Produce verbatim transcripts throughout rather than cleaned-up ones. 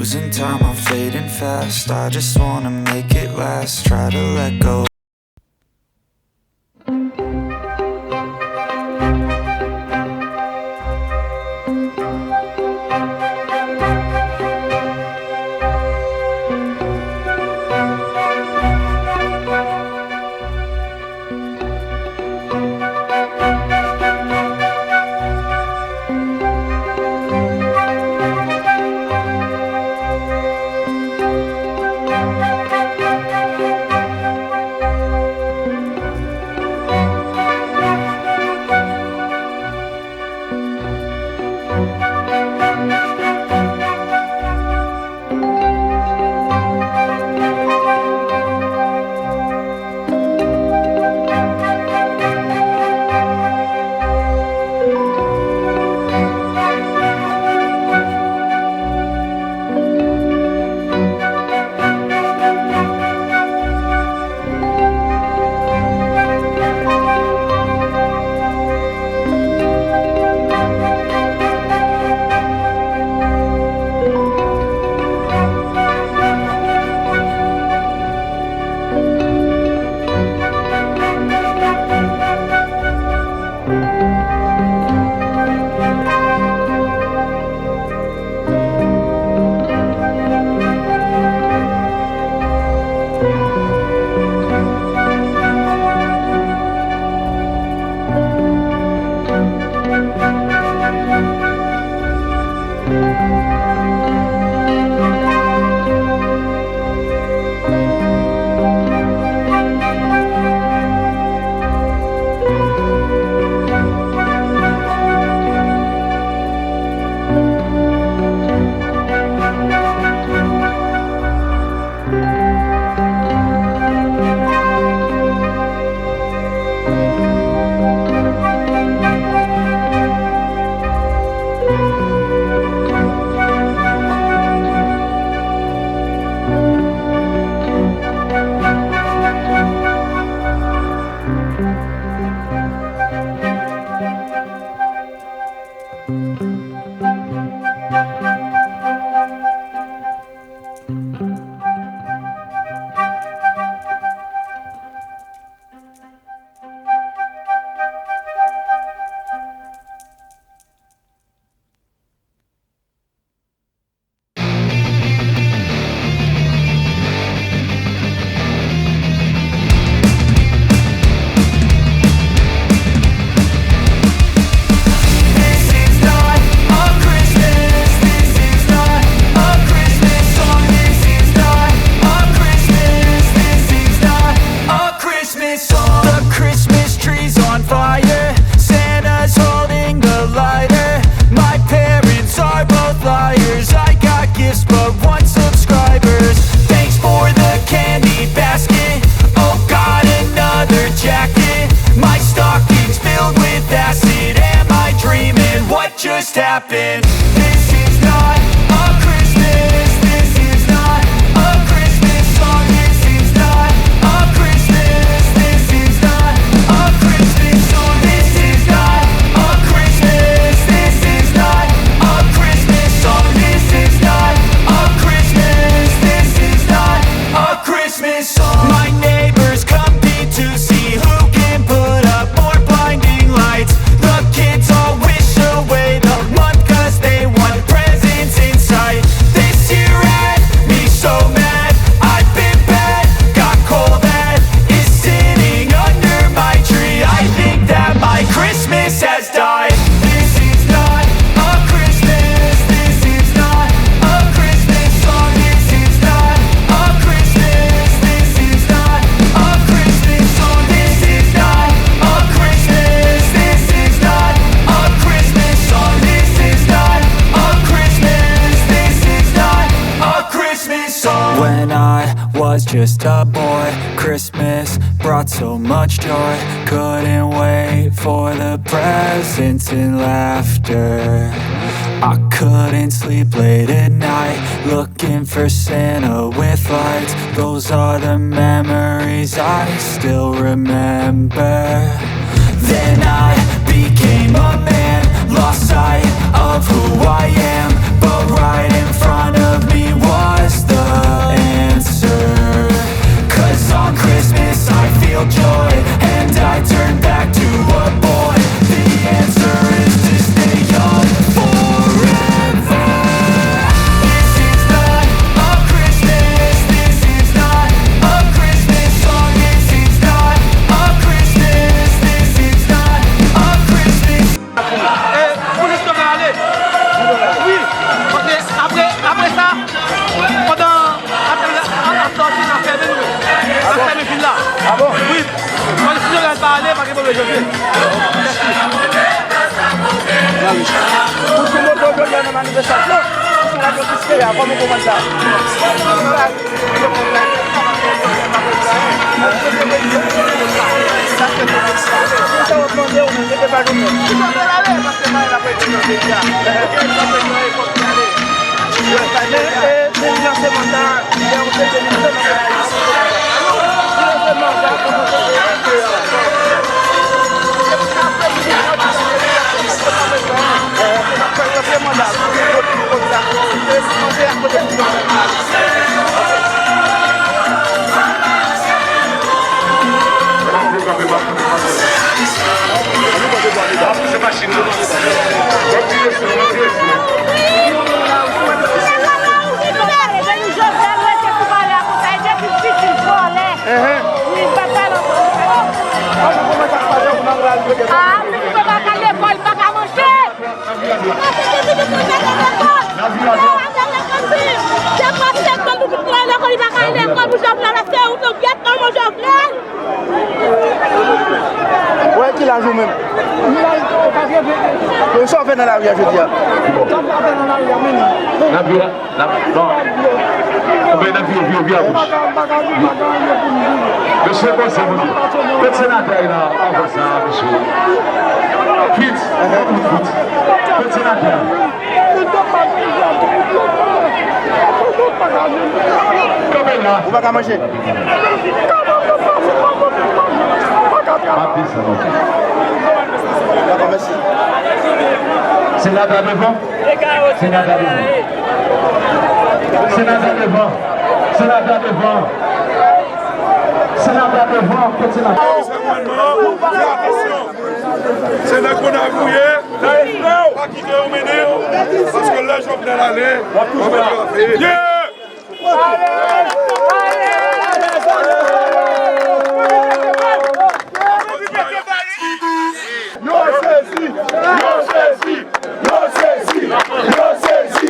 Losing time, I'm fading fast. I just wanna make it last. Try to let go. This is not a Christmas, this is not a Christmas song, this is not a Christmas, this is not a Christmas song. The Christmas tree's on fire, Santa's holding the lighter. My parents are both liars, I got gifts but one subscribers. Thanks for the candy basket, oh God, another jacket. My stocking's filled with acid, am I dreaming? What just happened? This is not a Christmas, this is not a Christmas song, this is not a Christmas, this is not a Christmas song, this is not a Christmas, this is not a Christmas song, this is not a Christmas, this is not a Christmas song. My neighbors compete to see who can put up more blinding lights. The kids all wish away the month 'cause they want presents in sight. This year had me so mad, I've been bad, got coal that is sitting under my tree. I think that my Christmas has died. This is not a Christmas, this is not a Christmas song, this is not a Christmas, this is not a Christmas song, this is not a Christmas, this is not a Christmas song, this is not a Christmas, this is not a Christmas song. When I was just a boy, Christmas brought so much joy. Couldn't wait for the presents and laughter. I couldn't sleep late at night, looking for Santa with lights. Those are the memories I still remember. Then I became a man, lost sight of who I am. But right in front of me Pou sou moto jodi a nan manifestasyon, pou sou radyo Kiskeya, kòman w konprann sa? Sa w ap mande w menm, se pa jodi a. Men, e, pou lanse manda, gen yon seri de militan nan peyi a. Pou lanse manda, pou lanse Ah, pitit mwen pa ka lekòl, li pa ka manje. Pitit mwen pa ka lekòl. Depi sèt tan pitit mwen al lekòl, li pa ka al lekòl, pou Jovenel, se ou tou, gyèt manman Jovenel. Ou wè ki laj ou menm? Sa w fè nan lari a jodi a? N ap viv la. N ap, non. Oubyen n ap vire, vire, vire a goch. Mesye, poze, poze. Kot senatè a ye nan avans la, mesye? Fritz, Fritz. Kot senatè a? Kanpe la. Ou pa ka manje? M ap desann, ok. Dakò, mèsi. Senatè a devan. Senatè devan. Senatè devan. Senatè devan. Senatè devan. Kot senatè? Se nèg Gonayiv ou ye. Pa kite yo mennen w. Paske lè Jovenel ale, w ap toujou frape. Yeah! Yo sezi! Yo sezi! Yo sezi! Yo sezi!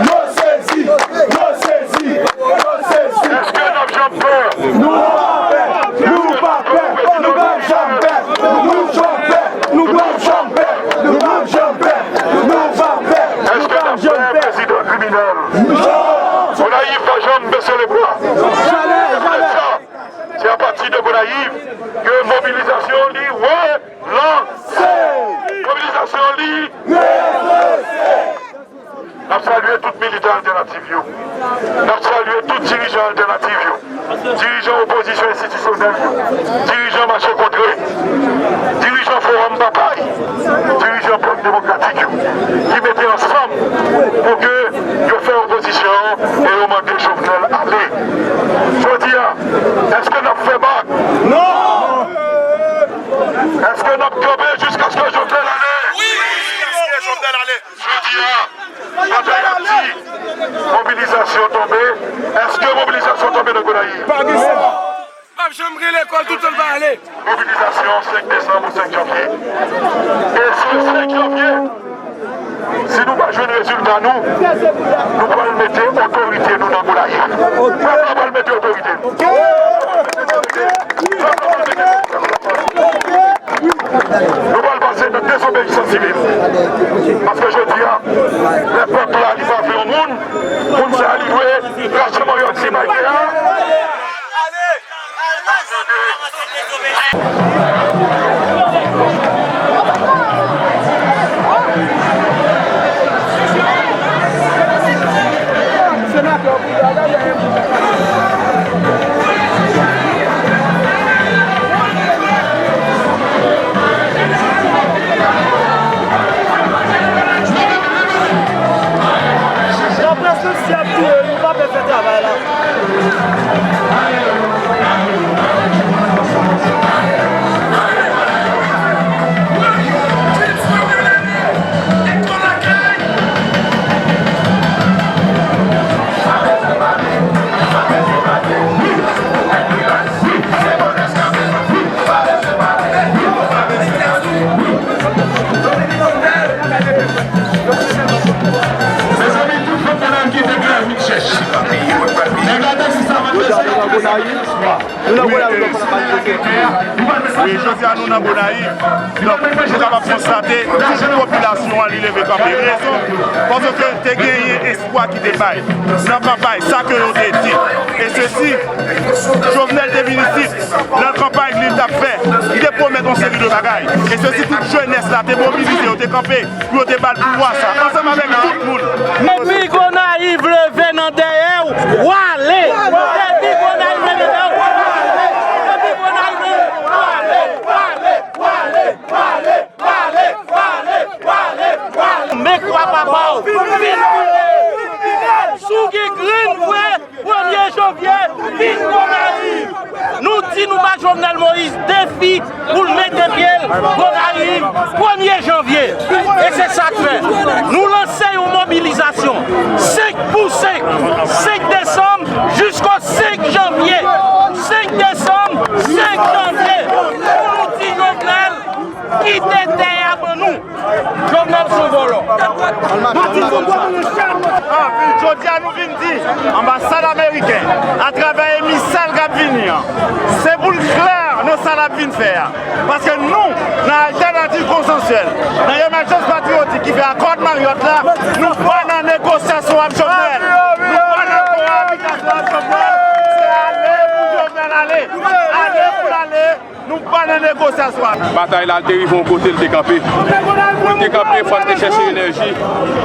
Yo sezi! Yo sezi! Yo sezi! Èske n ap janm pè? Nou pa pè! Nou pa pè! Nou p ap janm pè! Nou p ap janm pè! Nou p ap janm pè! Nou p ap janm pè! Nou p ap janm pè! Nou p ap janm pè! Èske n ap pè prezidan kriminèl? Non! Gonayiv pa janm bese lebra. Jamè, jamè! Se apati de Gonayiv ke mobilizasyon li relanse. Mobilizasyon li relanse. N ap salye tout militan altènatif yo. N ap salye tout dirijan altènatif yo. Dirijan opozisyon enstitisyonèl yo. Dirijan mache kontre. Dirijan Fowòm Batay. Dirijan Pèp Demokratik yo. Ki mete ansanm pou ke yo fè opozisyon e yo mande Jovenel ale. Jodi a, èske n ap fè bak? Non! Èske n ap kanpe jiskaske Jovenel ale? Wi! Jiskaske Jovenel ale! Jodi a, pandan y ap di mobilizasyon tonbe, èske mobilizasyon tonbe nan Gonayiv? Pa gen sa. P ap janm gen lekòl toutan l pa ale. Mobilizasyon senk desanm ou senk janvye. E se senk janvye, si nou pa jwenn rezilta nou, nou pral mete otorite nou nan Gonayiv. Pèp la pral mete otorite nou. Nou pral pase nan dezobeyisans sivil. Paske jodi a, lè pèp la li pa vle yon moun, moun sa a li dwe rache manyo ak simaye a. Nan Gonayiv, donk, nou kapab konstate tout popilasyon an li leve kanpe. Rezon, paske te genyen espwa ki te bay nan kanpay, sa ke yo te di. E sesi, Jovenel te vin isit, nan kanpay li t ap fè, li te pwomèt yon seri de bagay. E sesi, tout jenès la te mobilize, yo te kanpe pou yo te ba l pouvwa sa, ansanm avèk tout moun. Depi Gonayiv leve nan dèyè w, w ale. Depi Gonayiv leve nan dèyè w, w ale. Depi Gonayiv leve, w ale, w ale, w ale, w ale, w ale, w ale, w ale, w ale. Men kwa papa w. Vin. Si w gen grenn vre, premye janvye, vin Gonayiv. Nou di nou ba Jovenel Moïse defi pou l mete pye l Gonayiv premye janvye. E se sa k fè nou lanse yon mobilizasyon senk pou senk, senk desanm jisko senk janvye. Senk desanm, senk janvye, pou nou di Jovenel, kite tè a ban nou. Jovenel se yon vòlò. Anvi, jodi a nou vin di anbasad ameriken, atravè emisè l k ap vini an, se pou l klè nan sa l ap vin fè a. Paske nou, nan Altènativ Konsansyèl, nan Emèjans Patriyotik ki fè akò Maryòt la, nou pa nan negosyasyon ak Jovenel. Nou pa nan kowabitasyon ak Jovenel. Se ale pou Jovenel ale. Ale pou l ale. Nou pa nan negosyasyon. Batay la, l te rive yon kote, l te kanpe. Pou l te kanpe, fò n te chèche enèji,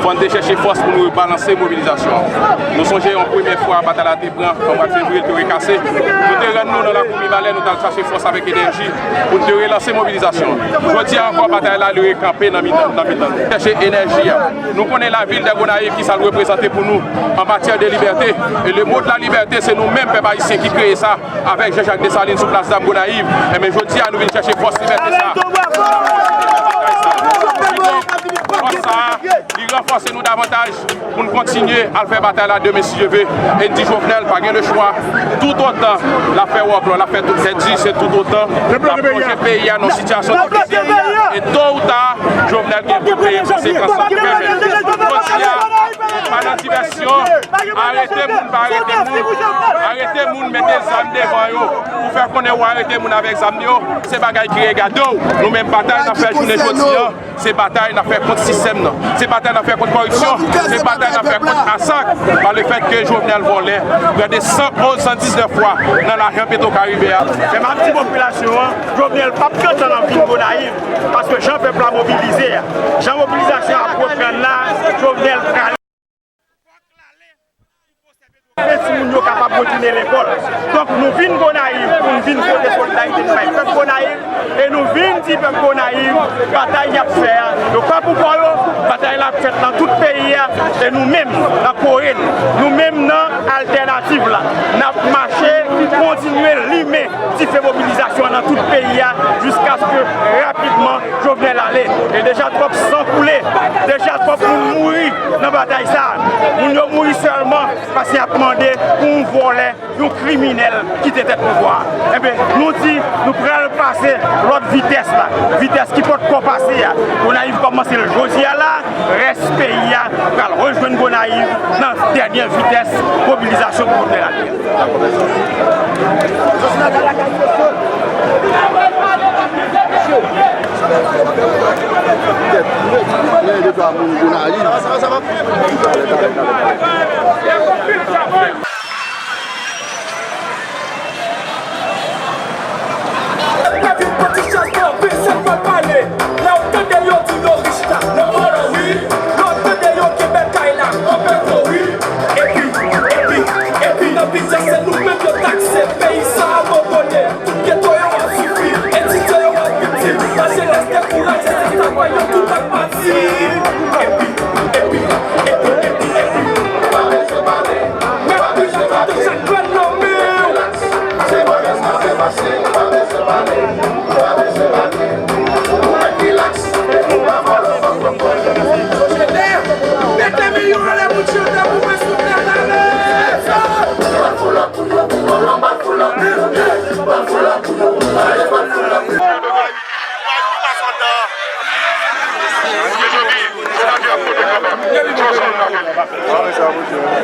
fò n te chèche fòs pou nou rebalanse mobilizasyon an. Nou sonje yon premyè fwa batay la te pran, an mwa fevriye, l te rekase. Nou te rann nou nan lakou Mibalè, nou t al chache fòs avèk enèji pou n te relanse mobilizasyon an. Jodi a ankò, batay la, li rekanpe nan mitan, nan mitan nou. Chèche enèji a. Nou konnen lavil de Gonayiv, ki sa l reprezante pou nou an matyè de libète. E le mo de la libète, se nou menm, pèp ayisyen, ki kreye sa. Avèk Jean-Jacques Dessalines sou plas Dam Gonayiv, enben, jodi a, nou vin chèche fòs libète sa. Kidonk, fòs sa a, li ranfòse nou davantaj pou n kontinye al fè batay la demen, si Dye ve. E n di Jovenel, pa gen lechwa. Toutotan l ap fè wòklò, l ap fè tout tèt di, se toutotan l ap plonje peyi a nan sitiyasyon difisil. E to ou ta, Jovenel gen pou l peye konsekans lan. Jodi a, pa nan divèsyon, arete moun, pa arete moun. Arete moun, mete zam devan yo. Pou fè konnen w arete moun avèk zam yo, se bagay ki regade w. Nou menm, batay n ap fè jounen jodi a, se batay n ap fè kont sistèm nan. Se batay n ap fè kont kòripsyon. Se batay n ap fè kont masak. Pa le fèt ke Jovenel vòlè prè de san onz, san diznèf fwa nan lajan Petro Karibe a. Men m ap di popilasyon an, Jovenel p ap gentan vin Gonayiv, paske jan pèp la mobilize a, jan mobilizasyon ap reprann la, Jovenel prale. Men timoun yo kapab retounen lekòl. Donk, nou vin Gonayiv pou n vin pote solidarite n bay pèp Gonayiv. E nou vin di pèp Gonayiv, batay y ap fè a, yo pa pou kò yo, batay la ap fèt nan tout peyi a. E nou menm, nan Koren, nou menm nan Altènativ la, n ap mache, kontinye limen dife mobilizasyon an nan tout peyi a, jiskaske rapidman Jovenel ale. E deja twòp san koule, deja twòp moun mouri nan batay sa a. Moun yo mouri sèlman paske y ap mande pou yon vòlè, yon kriminèl kite tèt pouvwa a. Enben, nou di, nou pral pase lòt vitès la, vitès ki pòtkò pase a. Gonayiv kòmanse l jodi a la, rès peyi a pral rejwenn Gonayiv nan dènye vitès mobilizasyon pou Jovenel ale. Epi, epi, epi, nan pita se nou menm yo takse, peyi sa abandone, tout geto yo ap soufri, etidyan yo ap viktim, lajenès dekouraje, se travay yo tout ap pati. Epi, epi, epi, epi, epi, pa bezwen pale, mete chak grenn nan men w.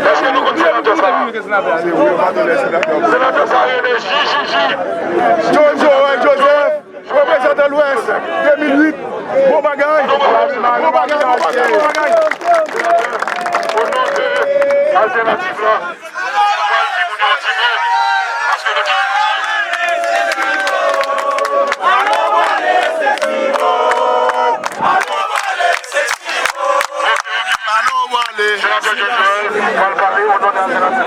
Èske nou konn senatè sa a? Senatè sa a rele J J J. Jojo Roy Joseph. Reprezantan Lwès, de mil uit. Bon bagay. Bon bagay, bon bagay, bon bagay. O non de altènativ la, pral di moun yo antre, paske le Senatè Johnson pral pale o non de altènativ.